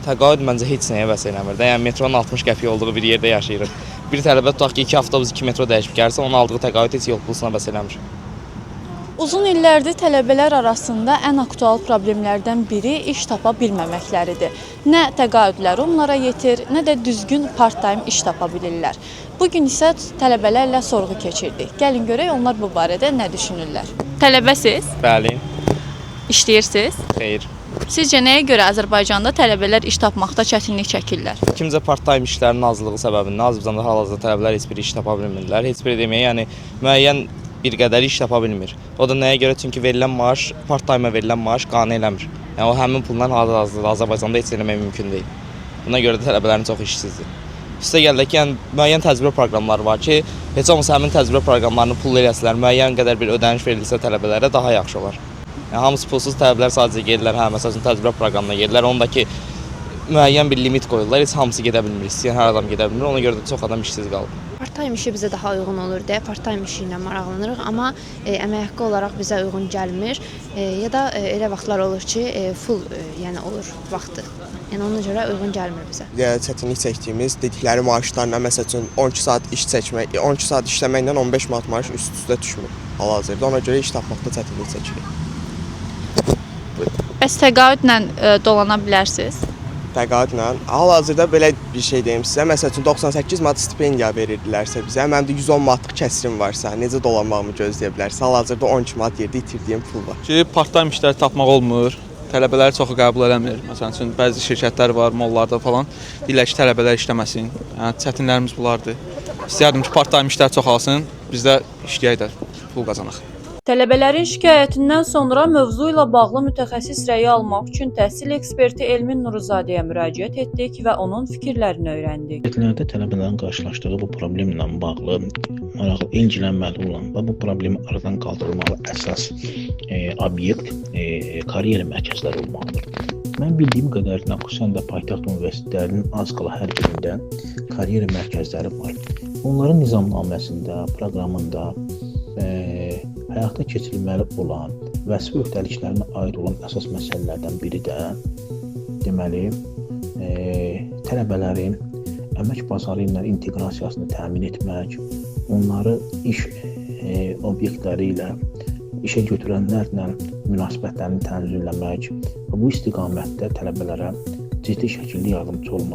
Təqaüd məncə heç nəyə bəs eləmir də. Yəni metronun 60 qəpik olduğu bir yerdə yaşayırıq. Bir tələbə tutaq ki, 2 avtobus, 2 metro dəyişib gəlsə, onun aldığı təqaüd heç yol pulsuna bəs eləmir. Uzun illərdir tələbələr arasında ən aktual problemlərdən biri iş tapa bilməməkləridir. Nə təqaüdləri onlara yetir, nə də düzgün part-time iş tapa bilirlər. Bu gün isə tələbələrlə sorğu keçirdik. Gəlin görək onlar bu barədə nə düşünürlər. Tələbəsiz? Bəli, İşləyirsiniz? Xeyr. Sizcə nəyə görə Azərbaycanda tələbələr iş tapmaqda çətinlik çəkirlər? Kimcə part-time işlərin azlığı səbəbindən Azərbaycanda hal-hazırda tələbələr heç bir iş tapa bilmirlər. Heç bir deməyə, yəni müəyyən bir qədər iş tapa bilmir. O da nəyə görə? Çünki verilən maaş, part-time-a verilən maaş qane eləmir. Yəni o həmin pulla hal-hazırda Azərbaycanda heç eləmək mümkün deyil. Buna görə də tələbələrin çoxu işsizdir. Üstəgəl də ki, yəni müəyyən təcrübə proqramları var ki, heç olmasa həmin təcrübə proqramlarını pullu eləsələr, müəyyən qədər bir ödəniş verilsə tələbələrə daha yaxşı olar. Yəni hamısı pulsuz, tələbələr sadəcə gedirlər, hə, məsəl üçün təcrübə proqramına gedirlər. Onda ki müəyyən bir limit qoyurlar, heç hamısı gedə bilmir. İstəyən hər adam gedə bilmir. Ona görə də çox adam işsiz qalır. Part-time işi bizə daha uyğun olur deyə part-time işi ilə maraqlanırıq, amma əmək haqqı olaraq bizə uyğun gəlmir. Ya da elə vaxtlar olur ki, full yəni olur vaxtı. Yəni ona görə uyğun gəlmir bizə. Yəni çətinlik çəkdiyimiz dedikləri maaşlarla, məsəl üçün 12 saat iş çəkmək, 12 saat işləməklə 15 manat maaş üst-üstə düşmür hal-hazırda. Ona görə iş tapmaqda çətinlik çəkirik. Bəs təqaüdlə dolana bilərsiniz? Təqaüdlə hal-hazırda belə bir şey deyim sizə. Məsəl üçün 98 manat stipendiya verirdilərsə bizə, mənim də 110 manatlıq kəsrim varsa, necə dolanmağımı gözləyə bilərsiniz? Hal-hazırda 12 manat yerdə itirdiyim pul var. Ki part-time işləri tapmaq olmur. Tələbələri çoxu qəbul eləmir. Məsəl üçün bəzi şirkətlər var, mollarda falan. Deyirlər ki, tələbələr işləməsin. Yəni çətinlərimiz bunlardır. İstəyərdim ki, part-time işlər çoxalsın, biz də işləyək də pul qazanaq. Tələbələrin şikayətindən sonra mövzu ilə bağlı mütəxəssis rəyi almaq üçün təhsil eksperti Elmin Nuruzadəyə müraciət etdik və onun fikirlərini öyrəndik. Şirkətlərdə tələbələrin qarşılaşdığı bu problemlə bağlı maraqlı ilgilənməli olan və bu problemi aradan qaldırmalı əsas obyekt karyera mərkəzləri olmalıdır. Mən bildiyim qədərilə, xüsusən də paytaxt universitetlərinin az qala hər birində karyera mərkəzləri var. Onların nizamnaməsində, proqramında həyata keçirilməli olan vəzifə öhdəliklərinə aid olan əsas məsələlərdən biri də deməli tələbələrin əmək bazarı ilə inteqrasiyasını təmin etmək, onları iş obyektləri ilə, işə götürənlərlə münasibətlərini tənzimləmək və bu istiqamətdə tələbələrə ciddi şəkildə yardımçı olmaq.